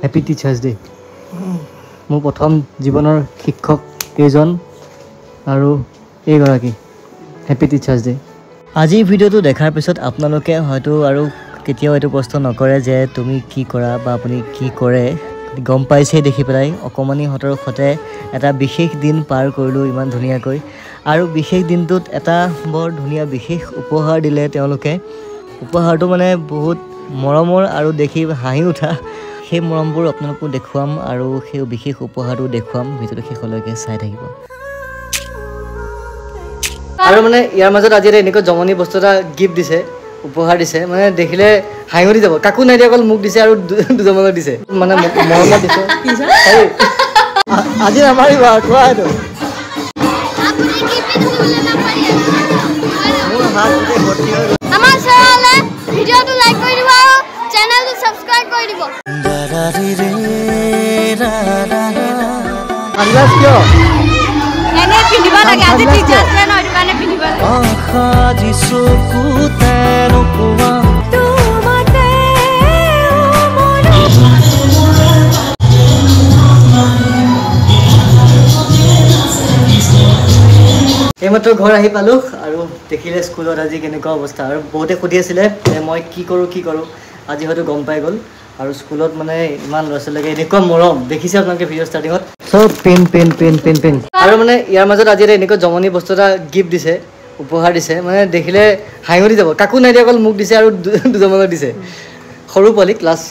Happy teachers day. মোৰ প্ৰথম জীৱনৰ শিক্ষক এইজন আৰু এইগৰাকী। Happy teachers day. আজিৰ ভিডিঅ'টো দেখাৰ পিছত আপোনালোকে হয়তো আৰু কেতিয়াও এইটো প্ৰশ্ন নকৰে যে তুমি কি কৰা বা আপুনি কি কৰে। গম পাইছেই দেখি পেলাই অকণমানিহঁতৰ সৈতে এটা বিশেষ দিন পাৰ কৰিলোঁ ইমান ধুনীয়াকৈ। আৰু বিশেষ দিনটোত এটা বৰ ধুনীয়া বিশেষ উপহাৰ দিলে তেওঁলোকে। উপহাৰটো মানে বহুত মৰমৰ আৰু দেখি হাঁহি উঠা। সেই মৰমবোৰ আপোনালোকো দেখুৱাম আৰু সেই বিশেষ উপহাৰটো দেখুৱাম। ভিডিঅ'টো শেষলৈকে চাই থাকিব। আৰু মানে ইয়াৰ মাজত আজি এটা এনেকুৱা জমনি বস্তু এটা গিফ্ট দিছে, উপহাৰ দিছে, মানে দেখিলে হাঁহি উঠি যাব। কাকো নাই দিয়া, অকল মোক দিছে আৰু দুজনমানক দিছে, মানে মৰমত দিছে। আজি নামাৰিবা কোৱা, এইটো মোৰ হাত গোটেই ভৰ্তি হৈ গ'ল। আমাৰ চেনেলে ভিডিঅ'টো লাইক কৰি দিব আৰু চেনেলটো ছাবস্ক্ৰাইব কৰি দিব। আন্দাজ কিয় এনে পিন্ধিব লাগে? আজি টিচাৰ্ছ ডে ন, সেইটো কাৰণে পিন্ধিব লাগে। এইমাত্ৰ ঘৰ আহি পালোঁ আৰু দেখিলে স্কুলত আজি কেনেকুৱা অৱস্থা। আৰু বহুতে সুধি আছিলে যে মই কি কৰোঁ কি কৰোঁ, আজি হয়তো গম পাই গ'ল। আৰু স্কুলত মানে ইমান ল'ৰা ছোৱালীকে এনেকুৱা মৰম দেখিছে আপোনালোকে ভিডিঅ' ষ্টাৰ্টিঙত। চব pen pen pen pen pen. আৰু মানে ইয়াৰ মাজত আজি এটা এনেকুৱা জমনি বস্তু এটা গিফ্ট দিছে, উপহাৰ দিছে, মানে দেখিলে হাঁহি উঠি যাব। কাকো নাই দিয়া, অকল মোক দিছে আৰু দুজনমানক দিছে। সৰু পোৱালি, ক্লাছ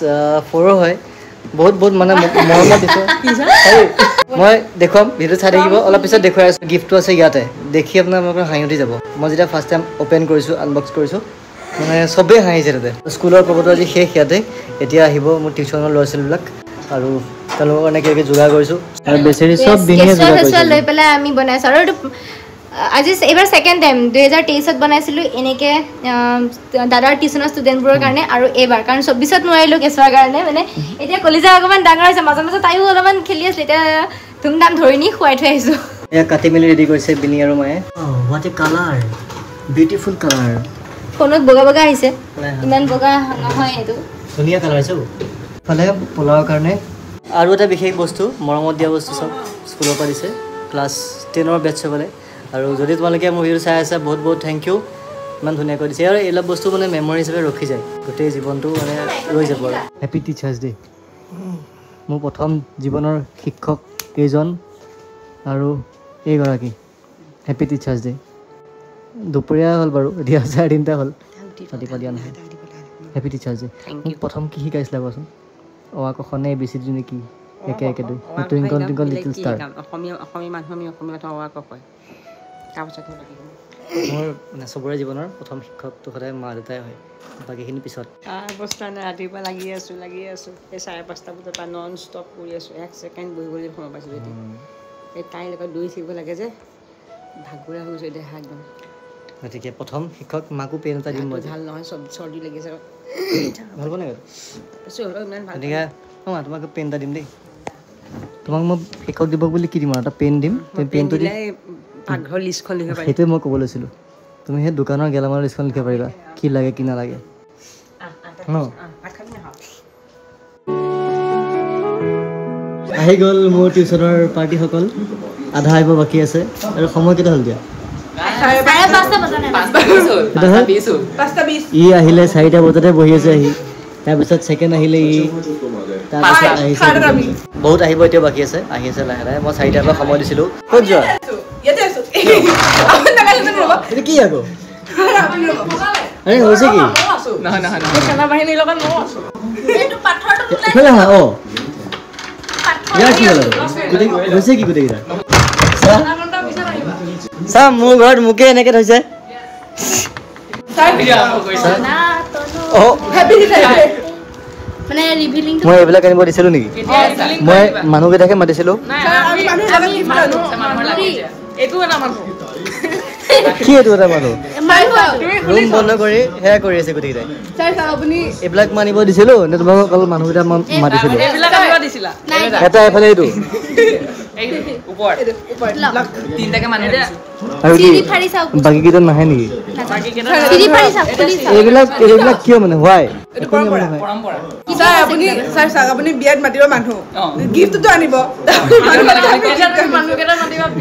ফ'ৰৰ হয়। বহুত বহুত মানে মৰমত দিছে। মই দেখুৱাম, ভিডিঅ' চাই থাকিব, অলপ পিছত দেখুৱাই আছোঁ। গিফ্টটো আছে ইয়াতে, দেখি আপোনালোকৰ হাঁহি উঠি যাব। মই যেতিয়া ফাৰ্ষ্ট টাইম অ'পেন কৰিছোঁ, আনবক্স কৰিছোঁ, মানে চবেই হাঁহিছে তাতে। স্কুলৰ পৰ্বটো আজি শেষ ইয়াতে। এতিয়া আহিব মোৰ টিউশ্যনৰ ল'ৰা ছোৱালীবিলাক আৰু তেওঁলোকৰ কাৰণে কিবা কিবি যোগাৰ কৰিছোঁ। আৰু বেচেৰি চব বিনিয়ে যোগাৰ কৰিছে লৈ পেলাই আমি বনাইছোঁ। আৰু এইটো আজি এইবাৰ ছেকেণ্ড টাইম, 2023ত বনাইছিলোঁ এনেকৈ দাদাৰ টিউশ্যনৰ ষ্টুডেণ্টবোৰৰ কাৰণে। আৰু এইবাৰ কাৰণ 24ত নোৱাৰিলোঁ কেঁচুৱাৰ কাৰণে। মানে এতিয়া কলিজা অকণমান ডাঙৰ হৈছে, মাজে মাজে তাইও অলপমান খেলি আছিলে। এতিয়া ধুমধাম ধৰি নি খুৱাই থৈ আহিছোঁ। এয়া কাটি মেলি ৰেডি কৰিছে বিনি আৰু মায়ে। What a colour, beautiful colour. ফোনত বগা বগা আহিছে, ইমান বগা নহয়, এইটো ধুনীয়া কালাৰ হৈছে। ইফালে পোলাওৰ কাৰণে আৰু এটা বিশেষ বস্তু, মৰমত দিয়া বস্তু চব স্কুলৰ পৰা দিছে, ক্লাছ 10ৰ বেটছসকলে। আৰু যদি তোমালোকে মোৰ ভিডিঅ' চাই আছা, বহুত বহুত thank U. ইমান ধুনীয়াকৈ দিছে। আৰু এইবিলাক বস্তু মানে মেমৰি হিচাপে ৰখি যায়, গোটেই জীৱনটো মানে ৰৈ যাব। আৰু হেপী টিচাৰ্ছ ডে। মোৰ প্ৰথম জীৱনৰ শিক্ষক এইজন আৰু এইগৰাকী। Happy teachers day. দুপৰীয়া হ'ল বাৰু, এতিয়া 3:30 হ'ল, ৰাতিপুৱা দিয়া নহয়। Happy teachers day. মোক প্ৰথম কি শিকাইছিলে কোৱাচোন? অ আ ক খ নে এ বি চি ডি নে কি? একে একে দুই, টুইংকল টুইংকল লিটিল ষ্টাৰ। অসমীয়া অসমীয়া মানুহ, আমি অসমীয়া অ আ ক কয়, তাৰপিছতহে বাকী। মোৰ মানে চবৰে জীৱনৰ প্ৰথম শিক্ষকটো সদায় মা দেউতাই হয়, বাকীখিনি পিছত। অৱস্থা নাই, ৰাতিপুৱা লাগি আছোঁ লাগি আছোঁ, এই 5:30 বজাৰ পৰা নন ষ্টপ কৰি আছোঁ। এক ছেকেণ্ড বহিবলৈ সময় পাইছোঁ যদি এই তাইৰ লগত দৌৰি থাকিব লাগে যে ভাগৰুৱা হৈ গৈছোঁ দেহা একদম। গতিকে প্ৰথম শিক্ষক মাকো পেন এটা দিম মই। ভাল নহয়, চব চৰ্দি লাগিছে। ভাল পোৱা নাই? ইমান ভাল। গতিকে অঁ, তোমাক পেন এটা দিম দেই। তোমাক মই শিক্ষক দিৱস বুলি কি দিম? আৰু এটা পেন দিম। তুমি পেনটো দি পাকঘৰৰ লিষ্টখন লিখিব পাৰিম। সেইটোৱে মই ক'ব লৈছিলোঁ, তুমি সেই দোকানৰ গেলামালৰ লিষ্টখন লিখিব পাৰিবা, কি লাগে কি নালাগে ন। আহি গ'ল মোৰ টিউশ্যনৰ পাৰ্টিসকল, আধা আহিব বাকী আছে। আৰু সময় কেইটা হ'ল দিয়া? ই আহিলে 4টা বজাতে বহি আছে আহি। তাৰপিছত ছেকেণ্ড আহিলে ই, তাৰপিছত আহিছে বহুত, আহিব এতিয়াও বাকী আছে, আহি আছে লাহে লাহে। মই 4টাৰ পৰা সময় দিছিলোঁ। ক'ত যোৱা? এইটো কি আকৌ? আৰে হৈছে কি? ইফালে আহা। অঁ, ইয়াৰ কি হ'ল গোটেই? হৈছে কি গোটেইকেইটা? চা, মোৰ ঘৰত মোকে এনেকে থৈছে। মই এইবিলাক আনিব দিছিলো নেকি? মই মানুহকেইটাকে মাতিছিলো। কি এইটো এটা মানুহ ৰুম বন্ধ কৰি সেয়া কৰি আছে গোটেইকেইটাই। এইবিলাক মই আনিব দিছিলো নে তোমাক অকল মানুহকেইটা মাতিছিলো? এটা এফালে এইটো আৰু কি বাকীকেইটা নাহে নেকি? এইবিলাক এইবিলাক কিয় মানে হোৱাই? ছাৰ আপুনি, ছাৰ চাওক, আপুনি বিয়াত মাতিব মানুহ, গিফ্টটো আনিব।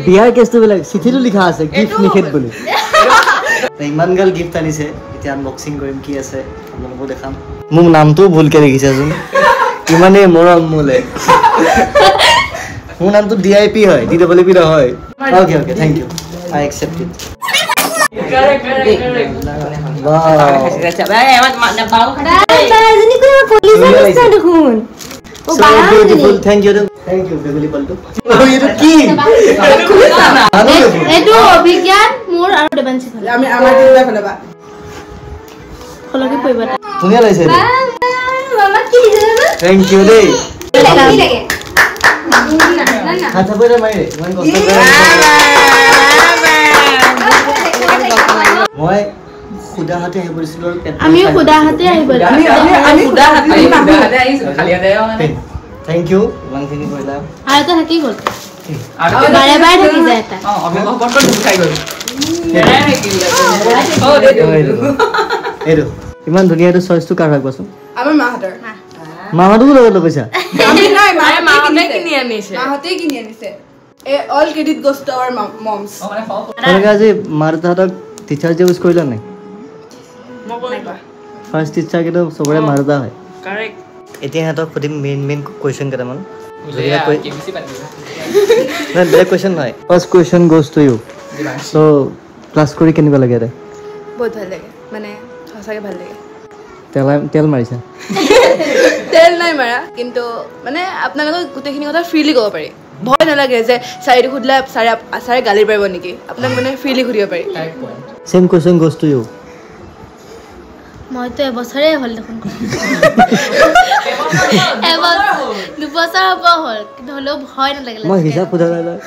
বিয়াৰ কেছটো বেলেগ, চিঠিটো লিখা আছে গিফ্ট নিষেধ বুলি। ইমান গাল গিফ্ট আনিছে, এতিয়া আনবক্সিং কৰিম, কি আছে আপোনালোকো দেখাম। মোক নামটোও ভুলকে লিখিছেচোন, ইমানেই মৰম মোলে। মোৰ নামটো ডি আই পি হয়, ডি ডবল পি নহয়। Okay okay, thank you, I accept it. Thank you, thank you. ভেগুলি পালটো এইটো কি? এইটো অভিজ্ঞান মোৰ আৰু দেৱাংশী। আমি আমাৰ তিনিটা ফালৰ পৰা খলকি পৰিব। ধুনীয়া লাগিছে, thank U দেই। হাত চাপৰি মাৰি ইমান কষ্ট কৰি মই সুদা হাতে আহিব দিছিলো। আমিও সুদা হাতে আহিব। Thank U, ইমানখিনি কৰিলা। আৰু এটা থাকি গ'ল, বাৰে বাৰে থাকি যায় এটা। এইটো ইমান ধুনীয়া, এইটো চইচটো কাৰ হয় কোৱাচোন? আমাৰ মাহঁতৰ। মাহঁতকো লগত লৈ গৈছা? মাহঁতেই কিনি আনিছে। All credit goes to our moms. তোমালোকে আজি মা দেউতাহঁতক টিচাৰ্ছ ডে উইচ কৰিলা নাই? ফাৰ্ষ্ট টিচাৰ কিন্তু চবৰে মা দেউতা হয়। এতিয়া সিহঁতক সুধিম মেইন মেইন কুৱেশ্যন কেইটামান। বেলেগ কুৱেশ্যন নহয়। First question goes to you. So class কৰি কেনেকুৱা লাগে ইয়াতে? বহুত ভাল লাগে, মানে সঁচাকৈ ভাল লাগে। তেল তেল মাৰিছা? তেল নাই মাৰা, কিন্তু মানে আপোনালোকক গোটেইখিনি কথা ফ্ৰীলি ক'ব পাৰি, ভয় নালাগে যে ছাৰে সুধিলে ছাৰে ছাৰে গালি পাৰিব নেকি, আপোনাক মানে ফ্ৰীলি সুধিব পাৰি। Same question goes to you. মইতো এবছৰে হ'ল দেখোন, দুবছৰ হ'ব হ'ল, কিন্তু হ'লেও ভয় নালাগিলে। মই হিচাপ সোধা নাই।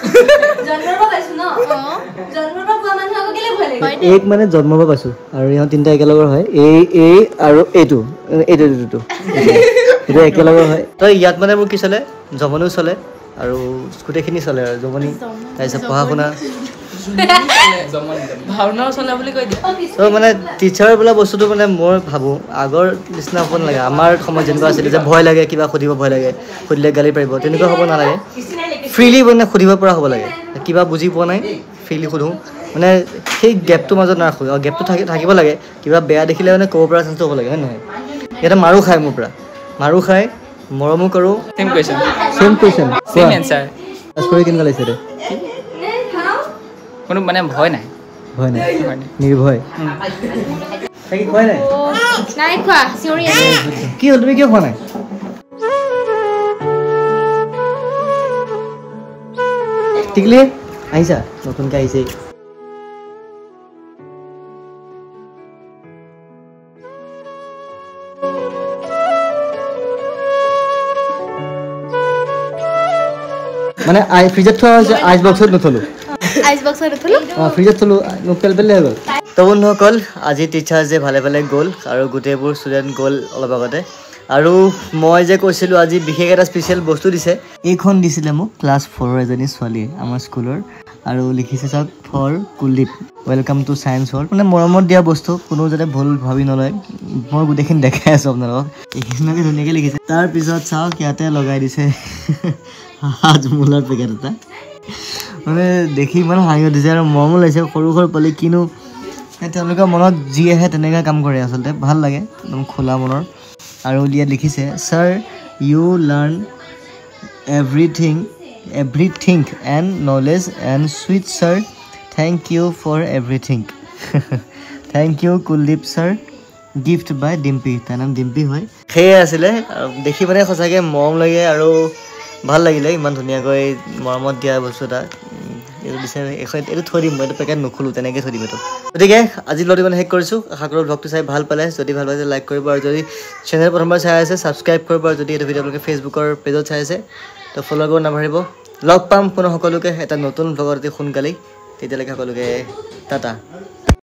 এক মানে জন্মৰ পৰা পাইছোঁ আৰু ইহঁত তিনিটা একেলগৰ হয়। এই এই আৰু এইটো এইটো এইটো এইটো একেলগৰ হয়। তই ইয়াত মানে মোৰ কি চলে, জমনিও চলে আৰু গোটেইখিনি চলে আৰু জমনি, তাৰপিছত পঢ়া শুনা মানে টিচাৰ বোলা বস্তুটো মানে মই ভাবোঁ আগৰ নিচিনা হ'ব নালাগে। আমাৰ সময়ত যেনেকুৱা আছিলে যে ভয় লাগে, কিবা সুধিব ভয় লাগে, সুধিলে গালি পাৰিব, তেনেকুৱা হ'ব নালাগে। ফ্ৰীলি মানে সুধিব পৰা হ'ব লাগে। কিবা বুজি পোৱা নাই ফ্ৰীলি সোধোঁ, মানে সেই গেপটোৰ মাজত নাৰাখোঁ। আৰু গেপটো থাকিব লাগে, কিবা বেয়া দেখিলে মানে ক'ব পৰা চান্সটো হ'ব লাগে, হয় নহয়? ইয়াতে মাৰো খায়, মোৰ পৰা মাৰো খায়, মৰমো কৰোঁ। Same question, same question, same answer. Class কৰি কেনেকুৱা লাগিছে? কোনো মানে ভয় নাই? ভয় নাই, নিৰ্ভয়। থাকি খোৱাই নাই? নাই খোৱা, চিঞৰি আছে। কি হ'ল, তুমি কিয় খোৱা নাই? টিকলি আহিছা, নতুনকৈ আহিছে। মানে আই ফ্ৰিজত থোৱা হৈছে, আইচ বক্সত নথলো। আইচ বক্সত নথলো? অঁ, ফ্ৰিজত থলো, মোক পেল পেলাই হৈ গ'ল। তো বন্ধুসকল, আজি টিচাৰ্ছ ডে ভালে ভালে গ'ল আৰু গোটেইবোৰ ষ্টুডেণ্ট গ'ল অলপ আগতে। আৰু মই যে কৈছিলোঁ আজি বিশেষ এটা স্পেচিয়েল বস্তু দিছে, এইখন দিছিলে মোক ক্লাছ 4ৰ এজনী ছোৱালীয়ে আমাৰ স্কুলৰ। আৰু লিখিছে চাওক, for Kuldeep, welcome to science world. মানে মৰমত দিয়া বস্তু, কোনো যাতে ভুল ভাবি নলয়। মই গোটেইখিনি দেখাই আছোঁ আপোনালোকক, এইখিনিকে ধুনীয়াকৈ লিখিছে। তাৰপিছত চাওক ইয়াতে লগাই দিছে হাজমোলাৰ পেকেট এটা, মানে দেখি ইমান হাঁহি উঠিছে আৰু মৰমো লাগিছে। সৰু সৰু পোৱালি কিনো তেওঁলোকৰ মনত যি আহে তেনেকুৱা কাম কৰে, আচলতে ভাল লাগে একদম খোলা মনৰ। আৰু ইয়াত লিখিছে, sir you learn everything and knowledge and sweet sir, thank you for everything, thank you Kuldeep sir, gift by Dimpi. তাৰ নাম ডিম্পী হয়। সেয়ে আছিলে, দেখি মানে সঁচাকৈ মৰম লাগে আৰু ভাল লাগিলে ইমান ধুনীয়াকৈ মৰমত দিয়া বস্তু এটা এইটো দিছে। এখন এইটো থৈ দিম মই, এইটো পেকেট নোখোলোঁ, তেনেকৈ থৈ দিম এইটো। গতিকে আজি ব্লগটো মানে শেষ কৰিছোঁ। আশা কৰোঁ ব্লগটো চাই ভাল পালে। যদি ভাল পাইছে লাইক কৰিব, আৰু যদি চেনেল প্ৰথমবাৰ চাই আছে ছাবস্ক্ৰাইব কৰিব, আৰু যদি এইটো ভিডিঅ' আপোনালোকে ফেচবুকৰ পেজত চাই আছে তো ফ'ল' কৰিব নাপাহৰিব। লগ পাম পুনৰ সকলোকে এটা নতুন ব্লগত অতি সোনকালেই। তেতিয়ালৈকে সকলোকে টাটা।